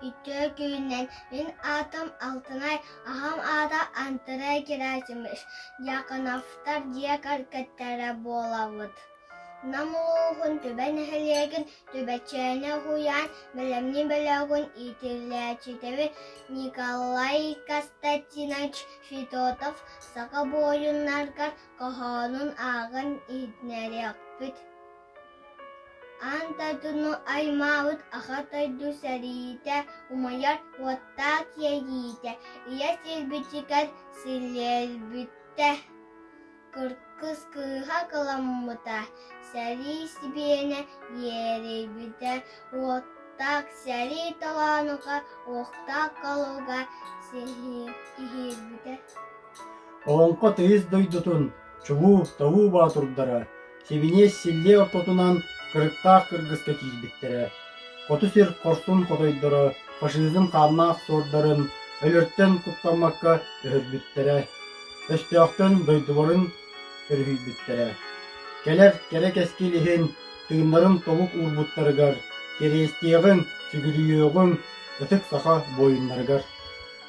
Үтүө күнүнэн! Мин аатым Алтынай, аҕам аата Андрей Герасимович, Дьяконовтар дьиэ кэргэттэрэ буолабыт. Нам улууһун Түбэ нэһилиэгин Түбэчээнэ уһуйаан бэлэмнии бөлөҕүн иитиллээччитэбит Николай Константинович Федотов саха буойуннарыгар хоһоонун ааҕан иһитиннэриэхпит. Аан дойдуну аймаабыт Аҕа дойду сэриитэ умайар уоттаах иэйиитэ ийэ сирбитигэр силлиэрбитэ, кыргыс кыыһа кыламмыта, сэрии сибиэнэ иэрийбитэ, уоттаах сэрии толоонуга уохтаах калуга иһиирбитэ. Олоҥхо тыйыс дойдутун чулуу, талуу боотурдара сибиниэс силлиэ ортотунан кырыктаах кыргыска киирбиттэрэ. Хоту сир хорсун хотойдоро фашизм хааннаах суордарын өлөртөн куттаммакка өһөрбүттэрэ, өстөөхтөн дойдуларын өрүһүйбүттэрэ. Кэлэр кэрэ кэскил иһин тыыннарын толук уурбуттарыгар кэриэстиэҕиҥ, сүгүрүйүөҕүҥ ытык саха буойуннарыгар.